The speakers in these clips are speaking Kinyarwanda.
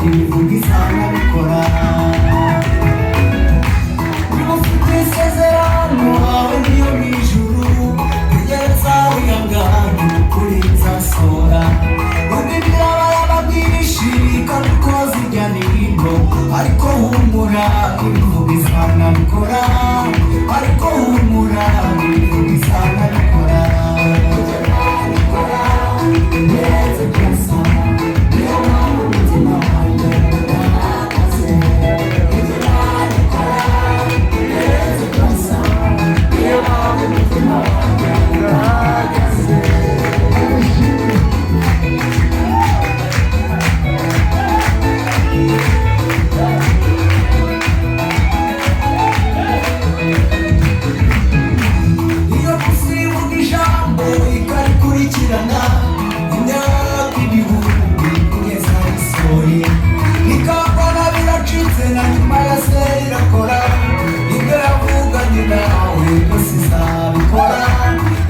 Ibivuga izanabikora. Niba ufite isezerano wawe niyo mu ijuru, tegereza wihangane, ukuri nzasohora. Undi birabaraba byinshi kandi uko zijya n'ino, ariko humura, ibivuga izanabikora. Ariko humura, ibivuga izanabikora. Birenze byose, niyo mpamvu umutima wanjye uhagaze. Ibyo nabikora birenze byose, niyo mpamvu umutima wanjye uhagaze. Iyo gusibuka ijambo ikarikurikirana imyaka 1000 kugeza risohoye, ikambona biracitse, na nyuma ya se irakora. Ibyo yavuganye nawe byose izabikora.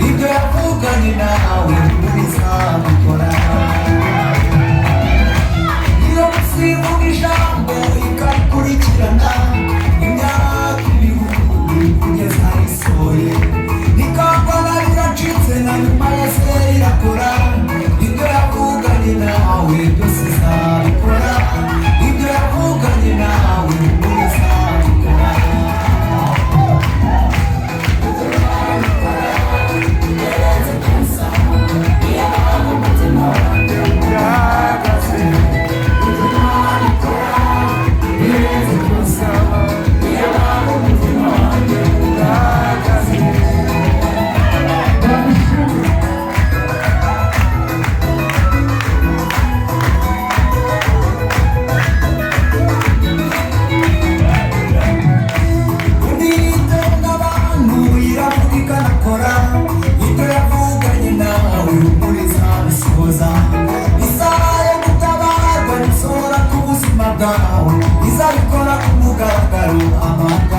Ibyo yavuganye nawe izabikora. Iyo gusibuka ijambo ikarikurikirana imyaka 1000 kugeza risohoye, ikambona biracitse, na nyuma ya se irakora. Ibyo yavuganye nawe byose izabikora. Ibyo yavuganye nawe izabikora. Unite n'abantu iravuga ikanakora. Ibyo yavuganye nawe muri izabisohoza. Isaha yo gutabarwa nisohora ku buzima bwawe, izabikora ku mugaragaro amahanga.